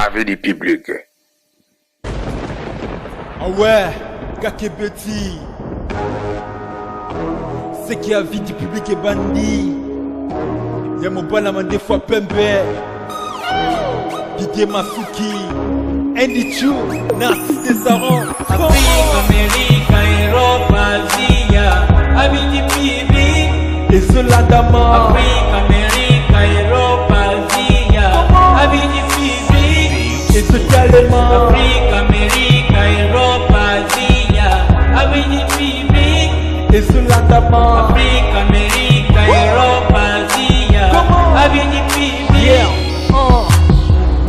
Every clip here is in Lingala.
Avis du public. Ah ouais, Kakebeti. Ce qui a vie du public est bandit. Ya mobala mandefu ya pembe. Didier Masuki. Andy Chu, Narcisse Desaron. Afrique, Amérique, Europe, Asia, Avis du public. Ezolandama. Afrique, Amérique, Europe, Asia, Avis du public. Ezotalema. Afrique, Amérique, Europe, Asia, Avis du public. Ezolandama. Afrique, Amérique, Europe, Asia, Avis du public. Yeah.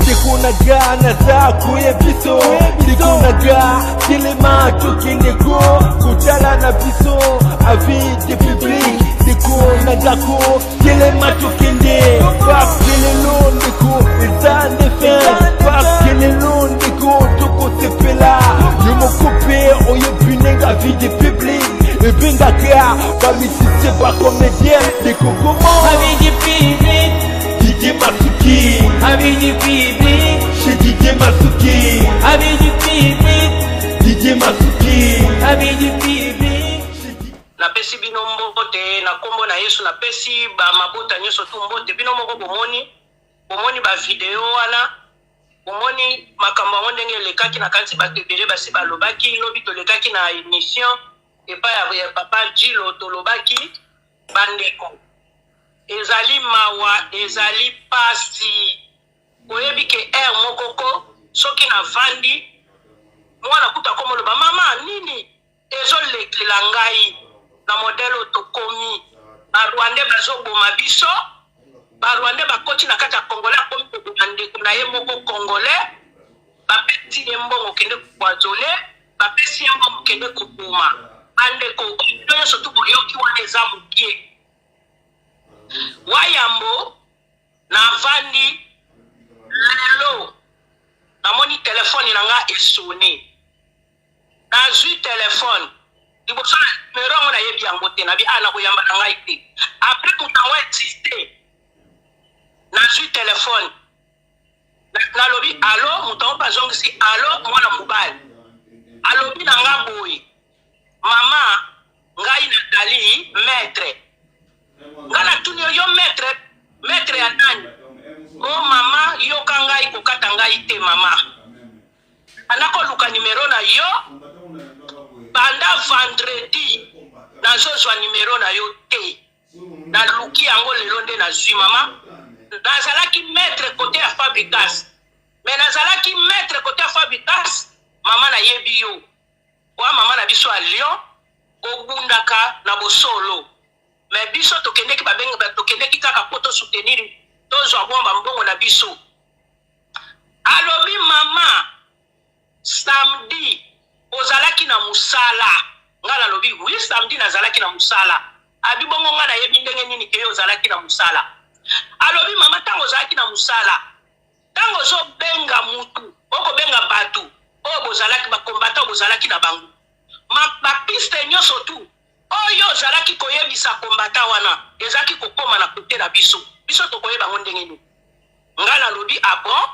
Ndeko na nga naza koye biso ndeko na nga telema tokende ko kotala na biso avis de public ndeko na nga ko telema tokende parce que lelo ndeko eza nde fin parce que lelo ndeko tokosepela yo moko mpe oyebi ndenge avis de public ebengaka bamusicien bacomédien ndeko koma Avis du public, Didier Masuki avis du public, chez Didier Masuki avis du public, Didier Masuki avis du public. Napesi bino mbote na nkombo na Yesu, napesi ba mabota nyonso tu mbote. Bino moko bomoni, bomoni ba video wana, bomoni makambo yango ndenge elekaki. Nakanisi bato ebele basi balobaki. Lobi tolekaki na emission epai ya papa Jilo, tolobaki bandeko, ezali mawa, ezali pasi. Oyebi ke heure moko ko soki navandi, mwana kuta komoloba mama nini ezolekela ngai na modèle oyo tokomi. Barwandais bazoboma biso, barwandais bakoti na kati ya congolais, akomi koboma ndeko na ye moko congolais. Bapesi ye mbongo, kende kopoisonner, bapesi ye mbongo, kende koboma bandeko. Bino nyonso tu boyoki wana eza mokie. Wayambo navandi lelo, namoni telefone na nga esonner. Nazwi telefone liboso na numero yango, nayebi yango te. Nabi a nakoyamba na ngai te. Après moto yango insiste, nazwi telefone, nalobi allô. Moto yango mpe azongisi allô. Mwana mobali alobi na nga boye: "Mama, ngai nazali maître." Nga natuni yo: "Yo maître, maître ya nani?" "O mama, yoka ngai, kokata ngai te mama. Nakoluka nimero na yo banda vendredi, nazozwa nimero na yo te. Naluki yango lelo nde nazwi. Mama, nazalaki maître côté ya Fabricas, mais nazalaki maître côté ya Fabricas. Mama, nayebi yo wa mama na biso ya Lyon, obundaka na bosolo. Mais biso tokendeki, babenge, tokendeki kaka mpo tosoutenir, tozwa mwa bambongo na biso." Alobi: "Mama, samedi ozalaki na mosala?" Ngai nalobi: "Oui, samedi nazalaki na mosala." Abi: "Bongo ngai nayebi ndenge nini ke yo ozalaki na mosala?" Alobi: "Mama, ntango ozalaki na mosala, ntango ozobenga mutu, okobenga bato oyo bozalaki bakombata, oyo bozalaki na bango, bapiste nyonso tu oyo ozalaki koyebisa kombata wana ezalaki kokóma na kote na biso. Biso tokoyeba yango ndenge nini?" Ngai nalobi: "Ah bon?"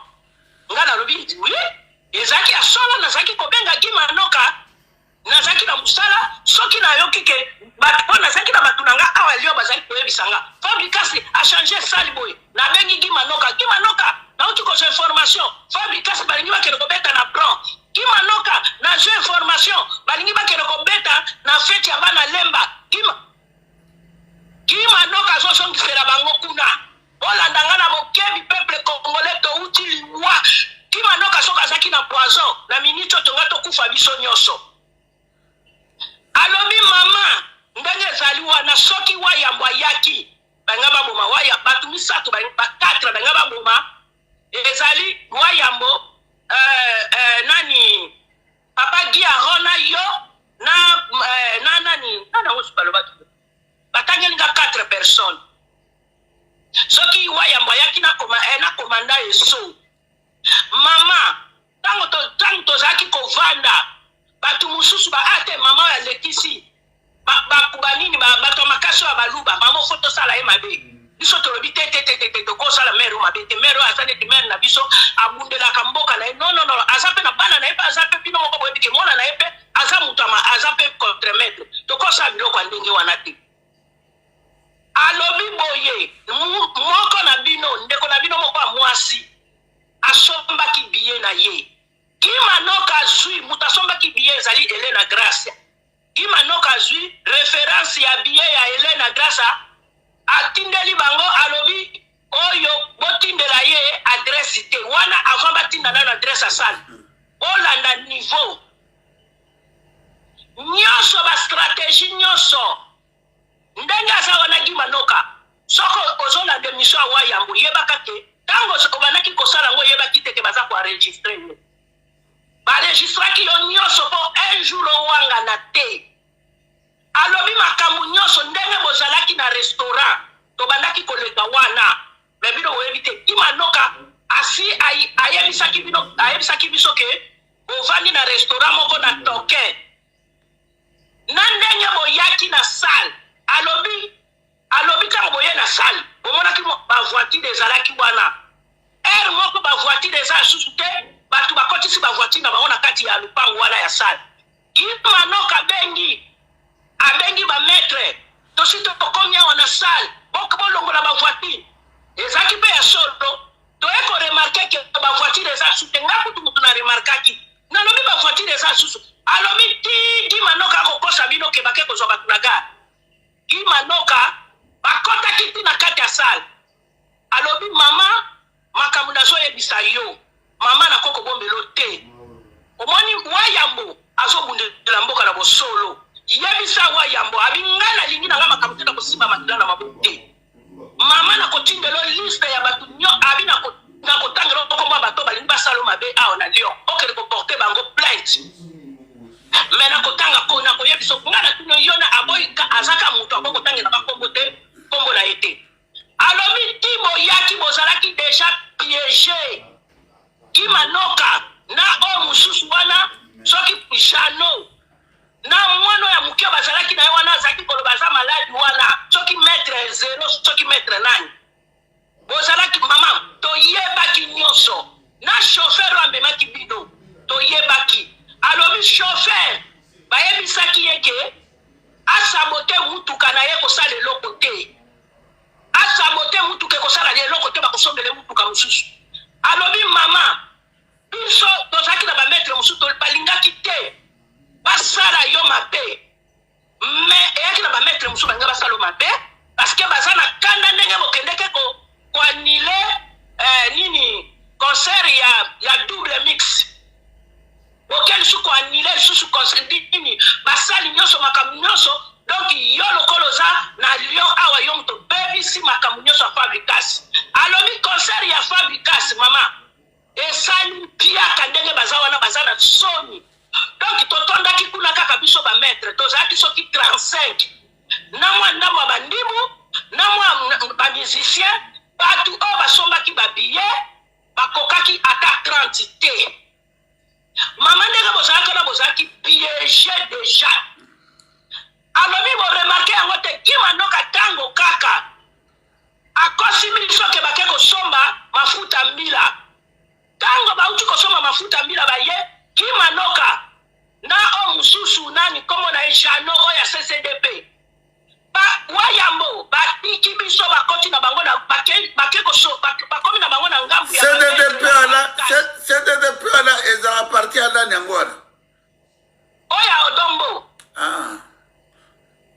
Ngai nalobi: "Oui, ezalaki ya solo. Nazalaki kobenga Gimanoka, nazalaki na mosala. Soki nayoki ke bato, mpo nazalaki na bato na nga awa lio, bazali koyebisa nga Fabricas achange sali boye, nabengi Gimanoka: 'Gimanoka, nauti kozwa information, Fabricas balingi bakende kobeta na plan. Gimanoka, nazwa information, balingi bakende kobeta na feti ya bana Lemba.' Gimanoka azozongisela bango kuna." Olanda nga na bokebi, peuple congolais, touti liwa. Gimanoka soki azalaki na poison, na miniti oyo tonga tokufa biso nyonso. Alobi: "Mama, ndenge ezali wana, soki Wayambo ayaki, banga baboma waya bato misato, ba 4 banga baboma. Ezali Wayambo, nani, papa Gi Aron na yo na nani nani yango so balobaki, batangeli nga 4 personnes. Soki Wayambo ayaki na komanda eso. Mama, ntango tozalaki kovanda, bato mosusu ba a te, mama oyo alekisi banini, bato ya makasi oyo ya baluba, mama, faut tosala ye mabe." Biso tolobi te te te te te, tokosala mère oyo mabe te. Mère oyo aza neti mère na biso, abundelaka mboka na ye. Non non non, aza mpe na bana na ye mpe, aza mpe bino moko boyebi ke mwana na ye mpe aza moto aza mpe contre maître. Tokosala biloko ya ndenge wana te. Alobi boye, moko na bino, ndeko na bino moko ya mwasi asombaki billet na ye. Kimanoka azwi, moto asombaki billet ezali Elena Gracia. Kimanoka azwi reference ya billet ya Elena Gracia, atindeli bango, alobi oyo botindela ye adresse te wana avant batinda nano adresse ya salle. Bolanda niveau nyonso, ba stratégie nyonso ndenge aza wana. Guy Manoka, soki ozolanda émission ya Wayambo, yebaka ke ntango obandaki kosala yango, oyebaki te ke baza koenregistrer yo. Baregistraki yo nyonso mpo un jour owangana te. Alobi makambo nyonso ndenge bozalaki na restaurant, tobandaki koleka wana, mais bino boyebi te. Guy Manoka asi ayebisaki bino, ayebisaki biso ke bovandi na restaurant moko na Tokin, na ndenge boyaki na salle. Alobi ntango boye na salle, bomonaki bavoiture ezalaki wana. Heure moko bavoiture eza lisusu te, bato bakotisi bavoiture na bango na kati ya lupango wana ya salle. Guy Manoka abengi bamaître: "Tosi tokomi awa na salle, bolongola bavoiture." Ezalaki mpe ya solo, toye koremarquer ke bavoiture eza lisusu te. Nga kutu mutu na remarkaki, nalobi bavoiture eza lisusu. Alobi ti Guy Manoka akokosa bino ke bake kozwa bato na gare. Guy Manoka bakɔtaki ti na kati ya salle. Alobi: "Mama, makambo nazoyebisa yo, mama, nakoki kobombelo te. Omoni Wayambo azobundela mboka na bosolo. Yebisa Wayambo, abi ngai nalingi na ngai makambo te, na kosimba makila na maboko te. Mama, nakotindelo liste ya bato nyo, abi nakotangela nkombo ya bato balingi basala mabe awa na Lyon, okende koporter bango plainte. Mais nakotanga ko nakoyebisa ngai natuni yo na aboyi, azaka moto akoki kotangela bakombo te, nkombo na ye te." Alobi ti boyaki, bozalaki déjà piégé. Kimanoka na oyo mosusu wana, soki Jano na mwana oyo ya moke bazalaki na ye wana, azalaki koloba aza maladi wana, soki maître zero, soki maître nani, bozalaki. Mama, toyebaki nyonso na chauffeur oyo amemaki bino, toyebaki. Alobi chauffeur bayebisaki ye ke asaboter mutuka na ye, kosala eloko te, asaboter mutuka, ekosala eloko te, bakosombele mutuka mosusu. Alobi: "Mama, biso tozalaki na bamaître mosusu, balingaki te basala yo mabe, mais eyaki na bamaître mosusu balinga basala yo mabe parce que baza na kanda ndenge bokendeke koannuler nini, concert ya double mix. Boke lisusu koannuler lisusu concert nini, basali nyonso, makambo nyonso. Donc yo lokola oza na Lyon awa, yo moto obebisi makambo nyonso ya Fabricas." Alobi concert ya Fabricas, mama, esali mpiaka ndenge baza wana, baza na soni. Donc totondaki kuna kaka biso bamaître, tozalaki soki 35 na mwa ndambo ya bandimu na mwa bamusicien. Bato oyo basombaki babillet bakokaki ata 30 te. Mama, ndenge bozalaki wana, bozalaki piégé déjà. Alobi boremarquer yango te. Kimanoka ntango kaka akosi biso ke bake kosomba mafuta mbila, ntango bauti kosomba mafuta mbila, baye Kimanoka na oyo mosusu nani nkombo na ye, Jano oyo ya CCDP, Wayambo, batiki biso, bakoti na bango, bakomi na bango na ngambu ya CDDP wana. CDDP wana ezala parti ya nani yango wana? Oyo ya Odombo. Ah.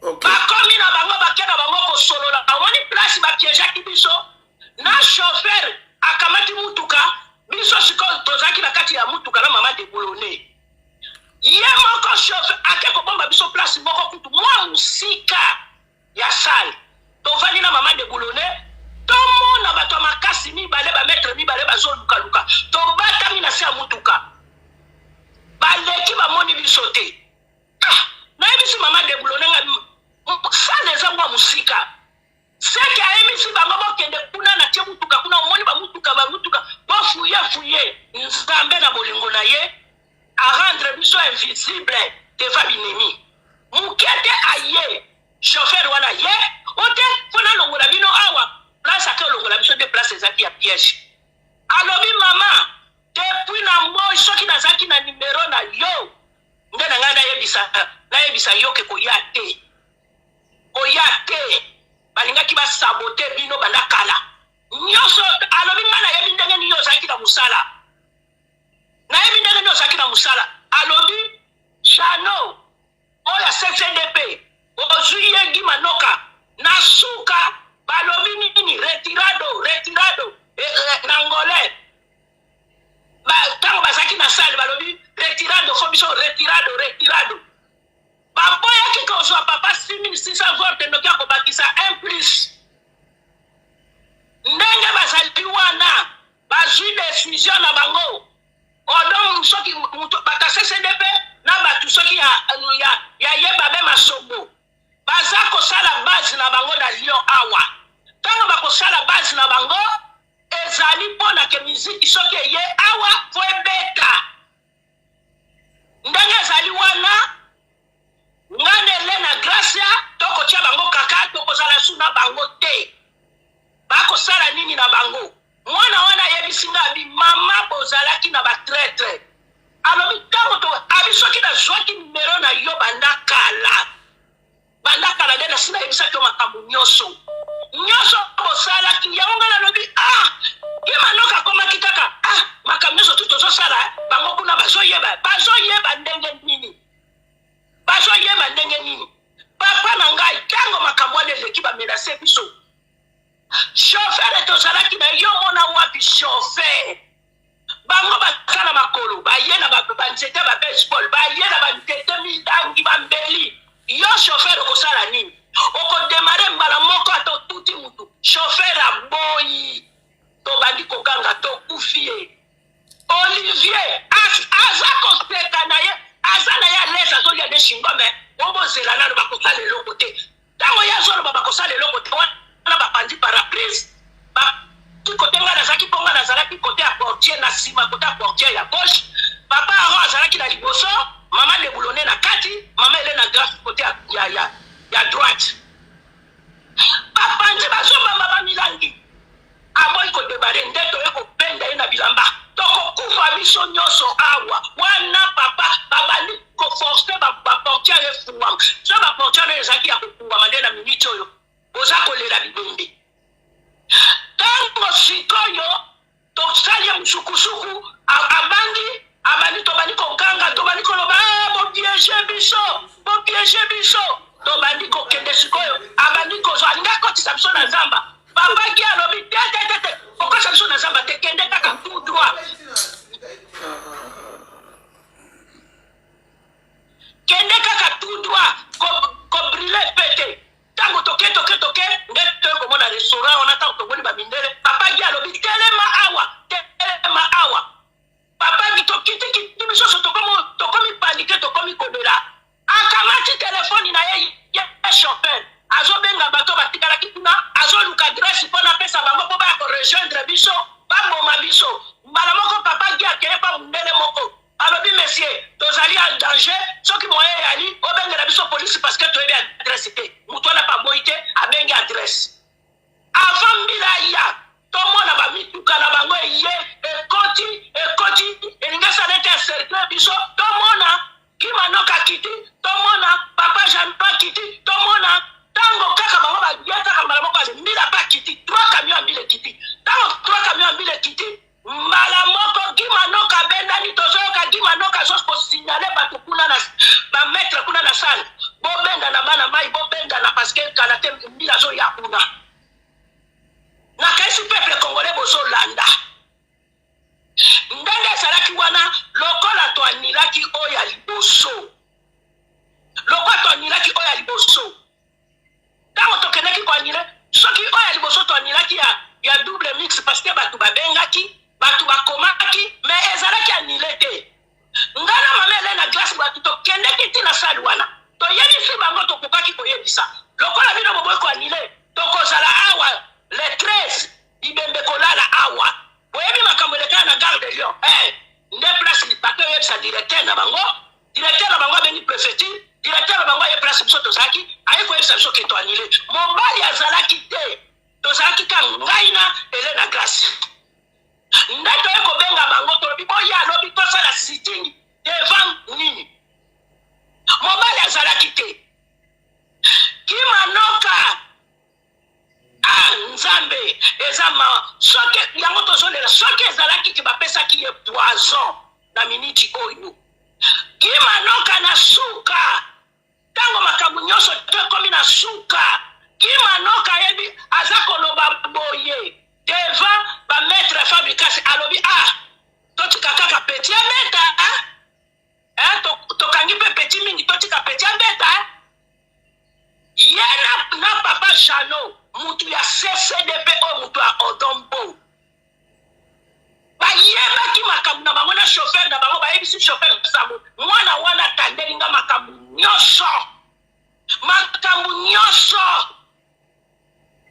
Okay. Bakomi na bango, bake na bango kosolola. Omoni place bapiégeaki biso na chauffeur akamati mutuka. Biso sikoyo tozalaki na kati ya mutuka na mama Debulone. Ye moko chauffeur ake kobomba biso place moko kutu mwa mosika ya salle. Tovandi na mama Debulone, tomona bato ya makasi mibale, bamaître mibale bazolukaluka. Tobatami na se ya mutuka, baleki, bamoni biso te. Ah, nayebisi mama Debulone nga salle eza mwa mosika. Seke ayebisi bango bokende kuna na tie mutuka kuna, omoni bamutuka, bamutuka, bofuye fuye. Nzambe na bolingo na ye arendre biso invisible devant binemi moke te. Aye chauffeur wana ye o te mpo nalongola bino awa. Place ake olongola biso nde place ezalaki ya piège. Alobi mama depuis na moi soki nazalaki na numero na yo nde na ngai nayebisa nayebisa yo ke koya te, koya te, balingaki basabote bino banda kala nyonso. Alobi ngai nayebi ndenge nini ozalaki na mosala, nayebi ndenge nini ozalaki na mosala. Alobi Jano oyo ya CCDP ozwi ye Guy Manoka na suka balobi nini retirado retirado eh, eh, na angolais ntango bazalaki na sale balobi retirado fo biso retirado retirado baboyaki kozwa papa 6600 volte noki akobakisa 1 plus ndenge bazali wana bazwi decision na bango Odon soki mutu bata CCDP na batu soki ya ya ya yeba be masombo baza kosala base na bango na Lyon awa ntango bakosala base na bango ezali mpo na ke miziki soki eye awa fo ebeta ndenge ezali wana nga na Elena Gracia tokotia bango kaka tokozala su na bango te bakosala nini na bango Mwana wana ayebisi nga abi mama bozalaki na ba traitre alobi ntango to abi soki nazwaki numero na yo banda kala banda kala nde nasi nayebisaki yo makambo nyonso nyonso bosalaki yango ngai nalobi ah kimanoka akomaki kaka ah makambo nyonso tu tozosala bango kuna bazoyeba bazoyeba ndenge nini bazoyeba ndenge nini papa na ngai ntango makambo wana eleki bamenase biso Chauffeur tozalaki na yo mona wapi chauffeur bango baza na makolo baye na banzete ba baseball baye na banzete milangi bambeli yo chauffeur okosala nini okodemare mbala moko ata otuti mutu chauffeur aboyi tobandi koganga tokufi ye Olivier aza koseka na ye aza na ye alaise azolia nde chingome bobozela nano bakosala eloko te ntango ye azoloba bakosala eloko te wana bapanzi paraprise baki kote ngai nazalaki mpo ngai nazalaki kote ya portier na nsima kote ya portier ya gauche papa aron azalaki na liboso mama deboulone na kati mama elena grace kote ya, ya, ya, ya droite bapanzi bazobamba bamilangi Aboyi ko debare nde toye kobenda ye na bilamba tokokufa biso nyonso awa wana papa babandi ko force ba portiere efungwama so ba portiere oyo ezalaki ya kofungwama nde na minute oyo boza kolela bibembe ntango sikoyo tosali ye mosukusuku abangi abandi tobandi koganga tobandi koloba eh, bopiege biso bopiege biso tobandi kokende sikoyo abandi kozwa alingi akotisa biso na zamba papa ki alobi te te te te kokotisa biso na zamba te kende kaka tout droit kende kaka tout droit kobrile ko pe te Tango toke toke toke nde toye komona restaurant wana tango tomoni ba mindele papa Guy alobi telema awa telema awa papa Guy tokiti kiti biso so tokomi tokomi panike tokomi kolela akamati telefoni na ye ye chauffeur azobenga bato batikalaki kuna azoluka adresse mpo napesa bango mpo baya korejoindre biso baboma biso mbala moko papa Guy akeye pa mundele moko Alobi monsieur tozali en danger soki moyen eyali obengela biso police parce que toyebi adresse te mutu wana pe aboyi te abengi adresse avant mbila aya tomona ba mituka na bango eye ekoti ekoti elingi esala neti encercle biso tomona kimanoka akiti tomona papa jean akiti tomona ntango kaka bango baye kaka mbala moko ale mbila pe akiti trois camion ya mbila ekiti ntango trois camion ya mbila ekiti Mbala moko Guy Manoka abendani, tozoyoka Guy Manoka azo ko signaler bato kuna na ba maitre kuna na salle, bobendana bana mayi, bobendana parce que kala te mbila azoya kuna. Nakanisi peuple congolais bozolanda ndenge ezalaki wana, lokola toanilaki oyo ya liboso, lokola toanilaki oyo ya liboso Tango tokendaki ko annuler, soki oyo ya liboso to annulaki ya, ya double mix parce que batu babengaki, batu bakomaki, mais ezalaki annule te. Nga na mama Helena Grace batu tokendeki ti na salle wana, toyebisi bango tokokaki koyebisa. Lokola bino boboyi ko annuler, tokozala awa le 13, bibembe kolala awa. Boyebi makambo elekaka na gare de Lyon? Eh, nde place bake oyebisa directeur na bango Directeur na bango abengi prefecture, directeur na bango aye place biso tozalaki, aye koyebisa biso ke to annuler. Mobali azalaki te. Tozalaki ka ngai na Elena Grace. Nde toye kobenga bango, tolobi boya alobi tosala sitting devant nini. Mobali azalaki te. Kimanoka ah Nzambe eza mawa. Soki yango tozolela, soki ezalaki ke bapesaki ye poison na miniti oyo, Kimanoka na suka Tango makambo nyonso to ekomi na suka, Kimanoka ayebi aza koloba boye devant ba maitre Fabricas, alobi ah totika kaka petit abeta ah? Eh, tokangi mpe petit mingi, totika petit abeta eh? Ye na papa Jeannot mutu ya CCDP oyo mutu ya Odon Mbo bayebaki makambo na bango na chauffeur na bango, bayebisi chauffeur sango mwana wana atandeli nga makambo nyonso, makambo nyonso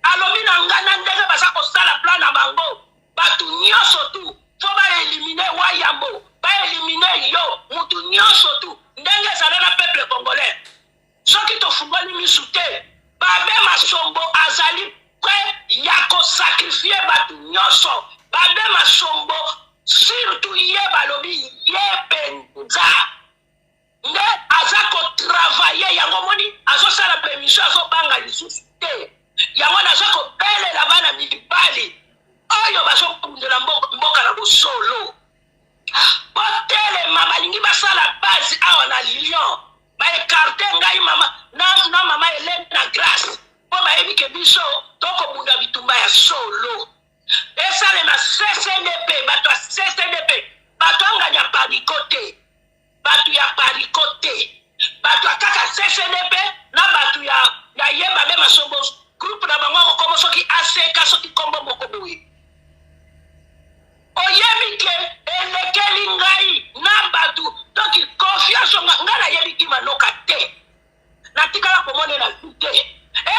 alobi na nga na ndenge baza kosala plan na bango, bato nyonso tu fo baelimine Wayambo, baelimine yo mutu nyonso tu ndenge ezala na peuple congolais. Soki tofungoli misu te, Babe Masombo azali près ya ko sacrifier batu nyoso. Babe Masombo surtout ye balobi ye penza nde aza ko travailler, yango omoni azosala ba emission azobanga lisusu te. Yango naza kobelela bana mibali oyo bazobundela mboka na bosolo, botelema, balingi basala base awa na Lyon, ba ecarte ngai mama na, na mama Helène na Grace mpo bayebi ke biso tokobunda bitumba ya solo. Esalema CCDP, bato ya CCDP, bato angani ya pariko te, bato ya pariko te, bato ya kaka CCDP na bato ya, ya yeba be masombo groupe na bango akokomo soki ACK soki kombo moko boye. Oyebi ke elekeli ngai na batu donc confiance nga ngai nayebi Kimanoka te, natikala komonela vie te,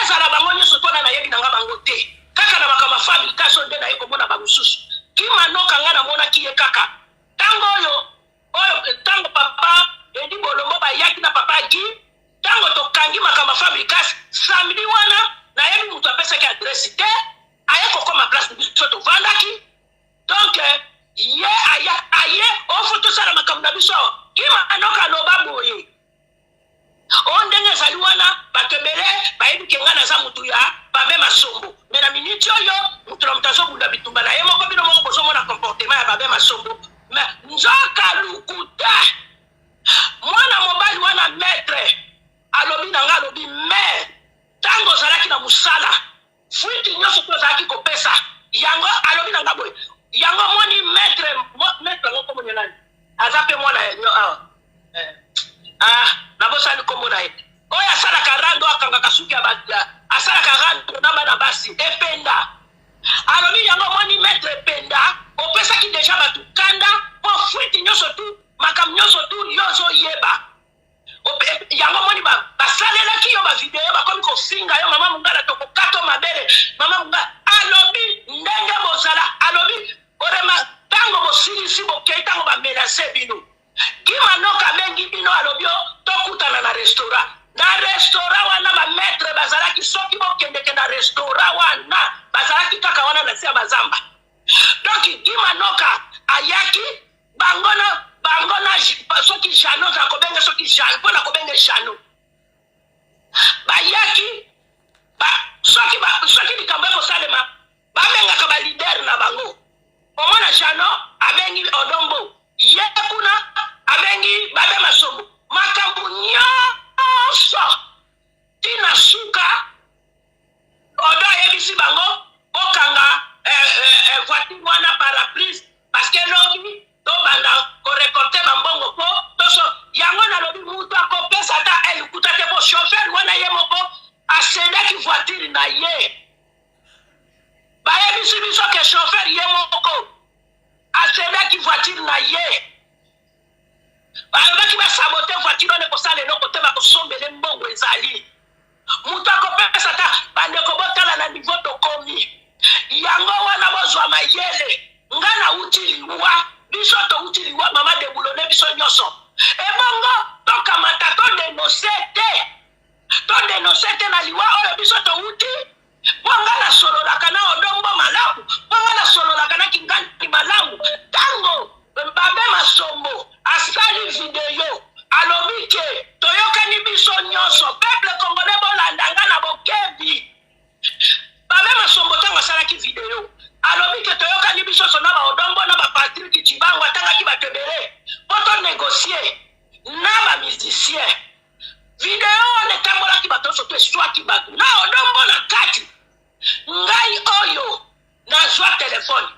ezala bango nyonso to na nayebi na nga bango te, kaka na makambo ya fabrication nde naye komona ba mosusu. Kimanoka ngai namonaki ye kaka tango oyo oyo tango papa Edi Bolombo bayaki na papa Guy, tango tokangi makambo ya fabricas samedi wana, nayebi moto apesaki adresse te, aye kokoma place biso tovandaki. Donc ye aya aye ofo tosala makambo na biso awa. Kimanoka aloba boye o ndenge ezali wana, bato ebele bayebi ke ngai naza motu ya Babe Masombo, me na miniti oyo moto na moto azobunda bitumba na ye moko. Bino moko bozomona comportement ya Babe Masombo, me nzoka lukuta. Mwana mobali wana maître alobi na ngai, alobi me ntango ozalaki na mosala fuite nyonso mpe ozalaki kopesa yango, alobi na nga boye, yango omoni maître, maître yango kombo nani, aza mpe mwana awa eh. Ah, nabosani kombo na ye, oyo asalaka rando, akangaka suki ya asalaka rando na bana basi ependa. Alobi yango omoni maître ependa, opesaki deja bato kanda mpo fuite nyonso tu, makambo nyonso tu yo ozoyeba yango omoni basalelaki yo bavideo, bakomi kofinga yo mama Mongala, tokokata mabele mama Mongala. Alobi ndenge bozala, alobi orema ntango bosilisi bokei, ntango bamenase bino, Kimanoka abengi bino, alobi o tokutana na restaurant. Na restaurant wana bamaître bazalaki, soki bokendeke na restaurant wana bazalaki kaka wana na se ya bazamba. Donc Kimanoka ayaki bango na bango na soki Jano nakobenga soki Jano mpo nakobenga Jano, bayaki ba, soki ba, soki likambo ekosalema babengaka ba leader na bango. Omona Jano abengi Odombo, ye kuna abengi Babe Masombo, makambo nyonso tina suka. Odo ayebisi bango bokanga eh, eh, eh, voiture wana paraprise parce que lobi tobanda korekolte bambongo po toso yango. Nalobi mutu akopesa ata elukuta te, po chauffeur wana ye moko asedaki voiture na ye. Bayebisi biso ke chauffeur ye moko asedaki voiture na ye, balobaki basabote voiture wana ekosala eloko te, bakosombele mbongo ezali. Moto akopesa ta bandeko, botala na niveau tokomi yango wana, bozwa mayele. Nga nauti liwa, biso touti liwa, mama deboulone biso nyonso, ebongo tokamata todenonse te, todenonse te na liwa oyo biso touti. Mpo nga nasololaka na Odombo malamu, mpo nga nasololaka na Kingandi malamu. Ntango Babe Masombo asali video alobi ke toyokani biso nyonso, peuple congolais bolanda nga na bokebi. Babe Masombo ntango asalaki video alobi ke toyokani biso nyonso na ba Odombo na ba Patrick Tshibangu, atangaki bato ebele mpo to negocier na ba musiciens. Video wana etambolaki bato nyonso to eswaki bato na Odombo na kati. Ngai oyo nazwa telefone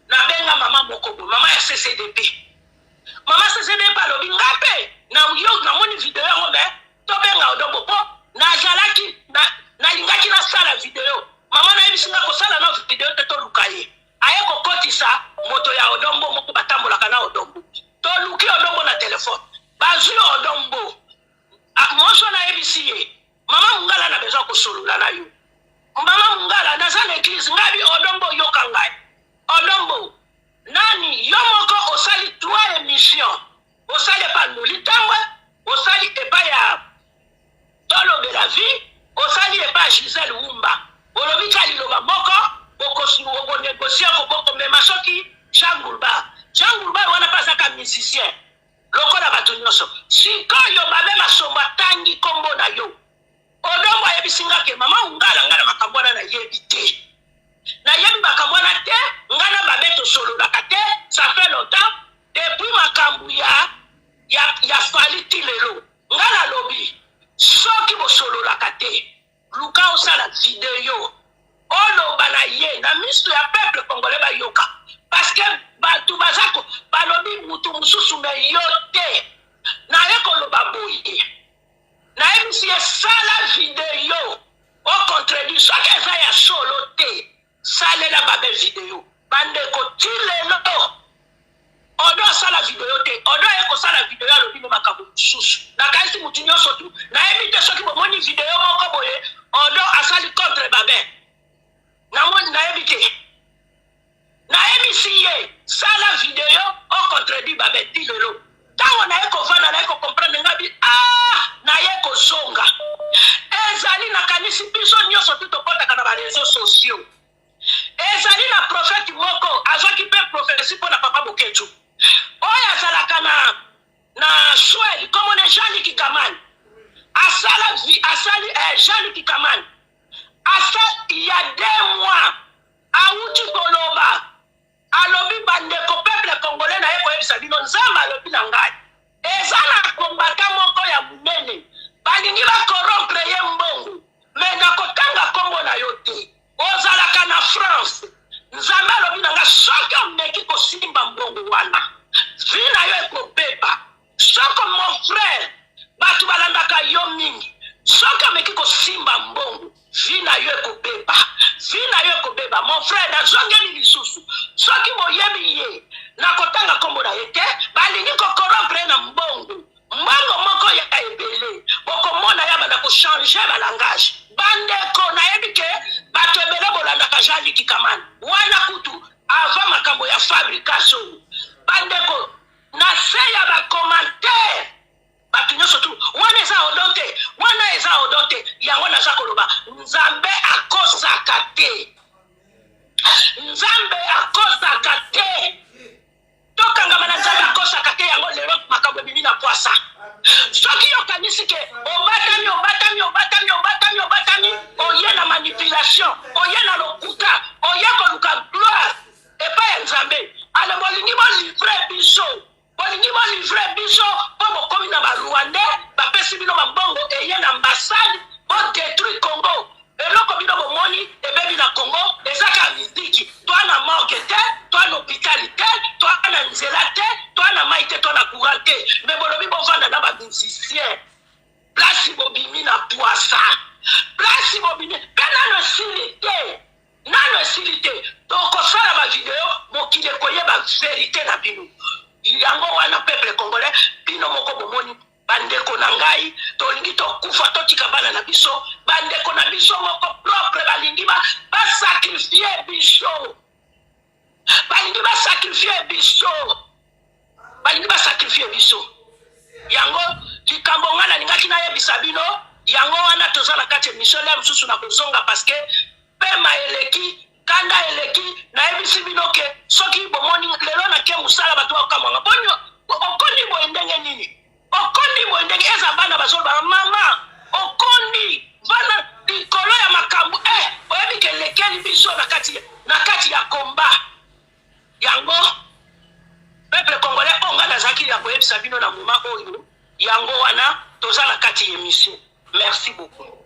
nabenga mama moko boye, mama ya CCDP. Mama CCDP alobi nga mpe na yo namoni video yango me tobenga Odombo mpo nazalaki na, nalingaki nasala video. Mama nayebisi nga kosala na video te, toluka ye aye kokotisa moto ya Odombo moko batambolaka na Odombo. Toluki Odombo na telefone, bazwi Odombo. Ah, mwasi wana ayebisi ye mama Mungala na besoin kosolola na yo. Mama Mungala, naza na eglise ngai bi Odombo yoka ngai. Odombo nani yo moko osali trois émissions, osali epa Noli Tambwe, osali epa ya Tolobela vie, osali epa Gisèle Wumba. Olobi ka liloba moko bokonegocie bokomema soki Jean Goulbar. Jean Goulbar wana mpe azaka musicien lokola bato nyonso. Sikoyo Babe Masombo atangi kombo na yo. Odongo ayebisi nga ke mama Ungala nga na makambo wana nayebi te. Nayebi makambo wana te, nga na Babe tosololaka te, ça fait longtemps depuis makambo ya ya ya Fally ti lelo. Nga nalobi soki bosololaka te, luka osala video oloba na ye na miso ya peuple congolais bayoka, parce que bato baza balobi mutu mosusu me yo te. Naye koloba boye, nayebisi ye sala video o contredire soki eza ya solo te, salela Babe video. Bandeko ti lelo Odo asala video te. Odo aye kosala video alobi nde makambo mosusu. Nakanisi mutu nyonso tu nayebi te soki bomoni video moko boye Odo asali contre Babe. Namoni nayebi te. Nayebisi ye sala video o contredire Babe ti lelo. Tango naye kovanda naye ko comprendre nga bi ah naye kozonga. Ezali nakanisi biso nyonso tu tokotaka na ba reseaux sociaux. Ezali na prophète moko azwaki pe prophetie pona papa Boketshu oyo azalaka na na Suède kombo ne Jean-Luc Kaman asala asali eh, Jean-Luc Kaman asa il y a deux mois awuti koloba Alobi ba ndeko peuple congolais naye koyebisa bino nzambe alobi na ngai eza na combattant moko ya munene balingi ba corrompre ye mbongo mais nakotanga kombo na yo te ozalaka na France nzambe alobi na ngai soki omeki kosimba mbongo wana vie na yo ekobeba Soko mon frère batu balandaka yo mingi soki omeki kosimba mbongo vie na yo ekobeba vie na yo ekobeba mon frère nazongeli lisusu soki boyebi ye nakotanga nkombo na ye te balingi kokorompre ye na mbongo mbongo moko ya ebele bokomona ye abanda kochange balangage bandeko nayebi ke bato ebele bolandaka jean luc kamani wana kutu avant makambo ya fabrication bandeko Na se ya ba commentaire batu nionso tout wana eza odon te wana eza odon te yango naza koloba nzambe akosaka te nzambe akosaka te tokangama na nzambe akosaka te yango lelo makambo ebimi na pwasa soki okanisi ke obatami obatami obatami obatami obatami oye na manipulation oye na lokuta oye koluka gloire epai ya Nzambe. Ale bolingi bo livre biso, bolingi bo livre biso po bokomi na ba Rwandais, bapesi bino ba mbongo eye na ambassade bo detruire Congo. Eloko bino bomoni ebebi na Congo eza kaka miziki. Toa na morgue te, toa na hopital te, toa na nzela te, toa na mayi te, toa na courant te. Mais bolobi bovanda na ba musiciens. Place bobimi na puasa. Place bobimi pe nanu esili te. Nanu esili te tokosala ba video mokili ekoyeba verite na bino yango wana peuple congolais bino moko bomoni bandeko na ngai tolingi tokufa totika bana na biso bandeko na biso moko propre balingi ba basakrifie biso balingi basakrifie biso balingi basakrifie biso yango likambo ngai nalingaki nayebisa bino yango wana toza na kati ya emission lia mosusu na kozonga parce que. Pema eleki, kanda eleki, nayebisi bino ke soki bomoni lelo nake mosala, bato bakamwanga, boni okondi boye ndenge nini, okondi boye ndenge eza. Bana bazoloba: "Mama, okondi." Bana likolo ya makambo oyebi ke elekeli biso na kati ya komba yango. Peuple congolais, oyo ngai nazalaki ya koyebisa bino na moment oyo, yango wana toza na kati ya émission. Merci beaucoup.